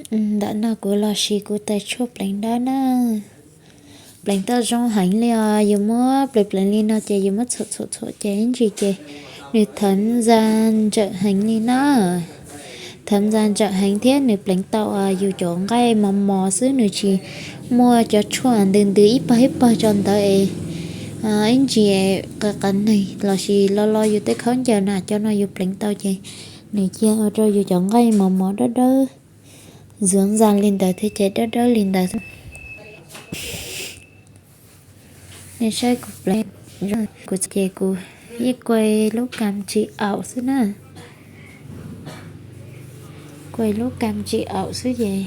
Ntawm no kuv los sis kuv tais tshuaj pleev dawb na. Pleev tau zoo heev li os, yus muab pleev pleev li no ces yus muab txhuam txhuam txhuam ces ib ntsis ces nws thawv ntxa ntsawm heev li na. Thawv ntxa ntsawm heev thiab nws pleev tau yus cov nqaij mos mos xwb, nws tsis muaj cov tshuaj ntws ntws ib pawg ib pawg tso ntawd es ib ntsis qas qas neeg los sis lo lo yus tej khaub ncaws na, cov no yus pleev tau ces nws cia ua rau yus cov nqaij mos mos dawb dawb, ntxuav ntxa li ntawd thiab ces dawb dawb li ntawd. Nej saib kuv pleev, kuv ces kuv yeej kuaj lub kam tsis aum xwb na. Kuaj lub kam tsis aum xwb ces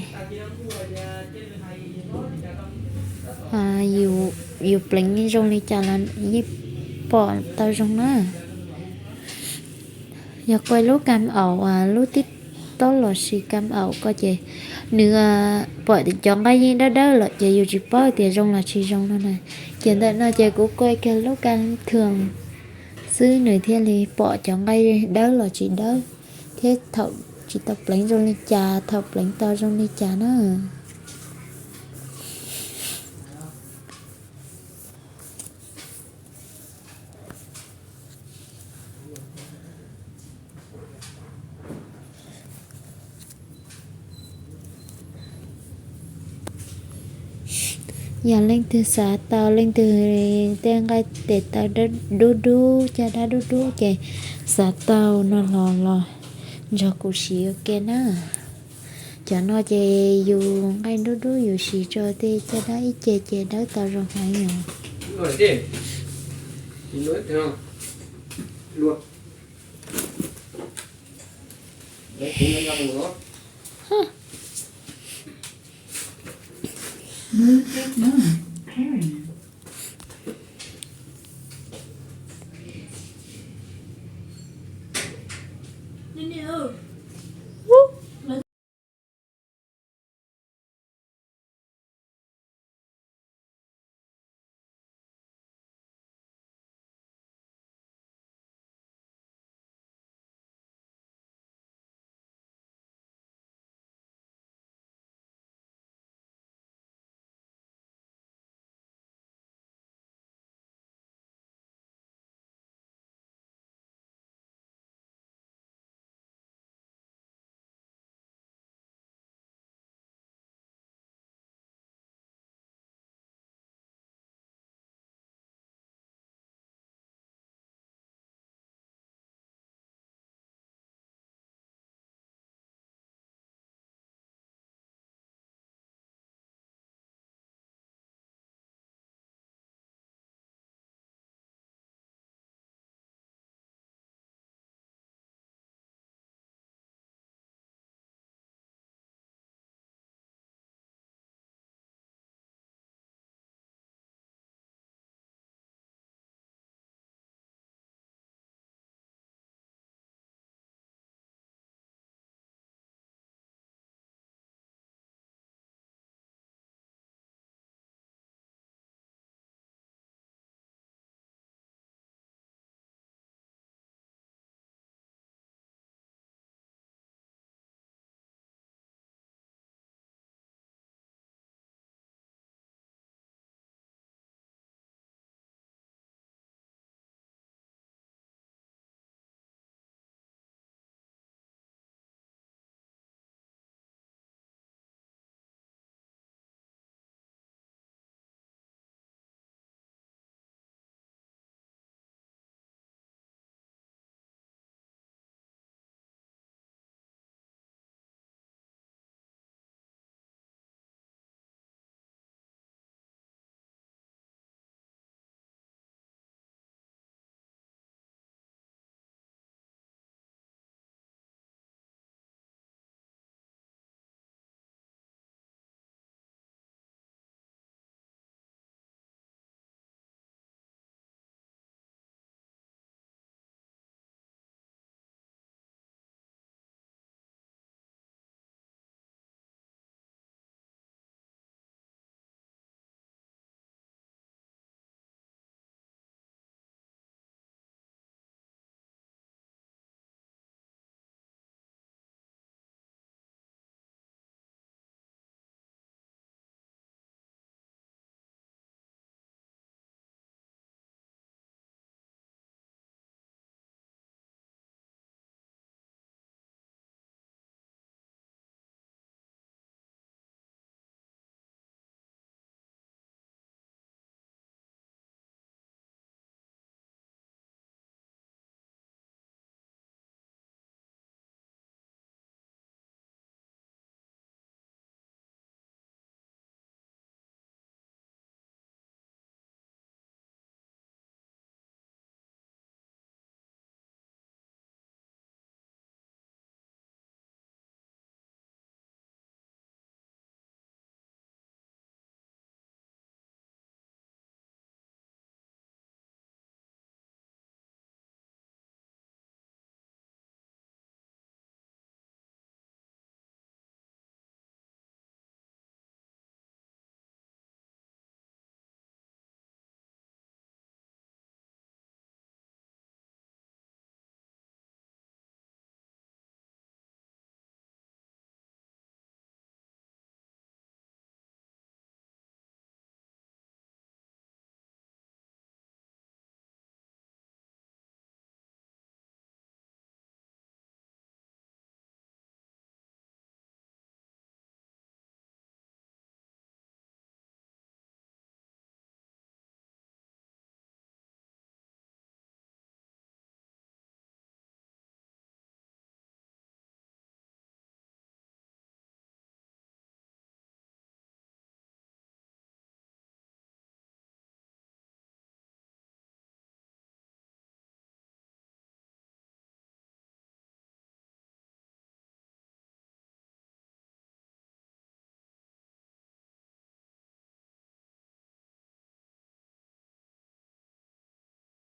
yus pleev zoo li cas los yeej pom tau zoo na. Yog kuaj lub kam aum, lub tib taub los sis kam aum ko ces nws pom cov nqaij yeej dawb dawb lawm ces yus tsis paub tias zoo los tsis zoo no na. Ces ntawm no ces kuv kuaj kiag lub kam thwm xwb nws thiaj li pom cov nqaij dawb los tsis dawb, thiab thaum tsis tau pleev zoo li cas, thaum pleev tau zoo li cas na. Yog leej twg xav tau, leej twg tej nqaij tes taw dub dub, caj dab dub dub ces xav tau no los los nrog kuv siv ua ke na. Cov no ces yus nqaij dub dub yus siv rau tej caj dab ib ce ces dawb tau zoo heev os.